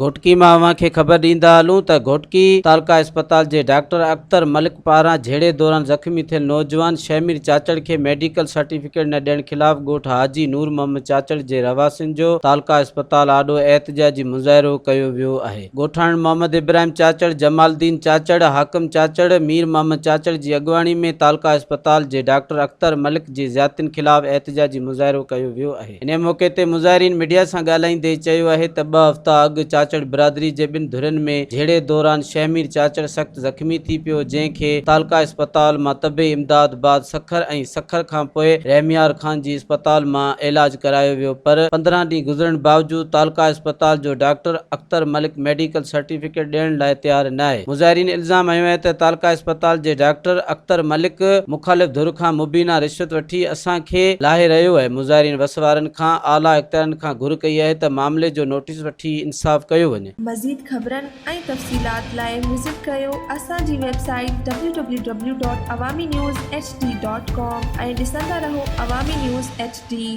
گهوٽڪي مان اوهان کي خبر ڏيندا هلون ته گهوٽڪي تعلقه اسپتال جي ڊاڪٽر اختر ملڪ پاران جهيڙي دوران زخمي ٿيل نوجوان شهمير چاچڙ کي ميڊيڪل سرٽيفڪيٽ نه ڏيڻ خلاف ڳوٺ حاجي نور محمد چاچڙ جي رهواسين جو تعلقه اسپتال آڏو احتجاجي مظاهرو ڪيو ويو آهي. ڳوٺاڻن محمد ابراهيم چاچڙ، جمال الدين چاچڙ، حاڪم چاچڙ، مير محمد چاچڙ جي اڳواڻي ۾ تعلقه اسپتال جي ڊاڪٽر اختر ملڪ جي زيادتين خلاف احتجاجي مظاهرو ڪيو ويو آهي. انهيء موقعي تي مظاهرين ميڊيا سان ڳالهائيندي چيو آهي ته ٻه هفتا اڳ چاچڙ برادري جي ٻن ڌرين ۾ جهيڙي دوران شهمير چاچڙ سخت زخمي ٿي پيو جنهن کي تعلقه اسپتال مان طبي امداد بعد سکر ۽ سکر کانپوء رحميار خان جي اسپتال مان علاج ڪرايو ويو پر 15 ڏينهن گذرڻ باوجود تعلقه اسپتال جو ڊاڪٽر اختر ملڪ ميڊيڪل سرٽيفڪيٽ ڏيڻ لاء تيار ناهي. مظاهرين الزام هنيو آهي ته تعلقه اسپتال جي ڊاڪٽر اختر ملڪ مخالف ڌر کان مبينا رشوت وٺي اسان کي لاهي رهيو آهي، مظاهرين وس وارن کان اعليٰ اختيارين کان گهر ڪئي آهي ته معاملي جو نوٽيس وٺي انصاف ڪيو وڃي. مزيد خبرن ۽ تفصيلات لاء وزٽ ڪريو اسان جي website W W W dot Awami news H D dot com ۽ ڏسندا رهو عوامي نيوز ايڇ ڊي.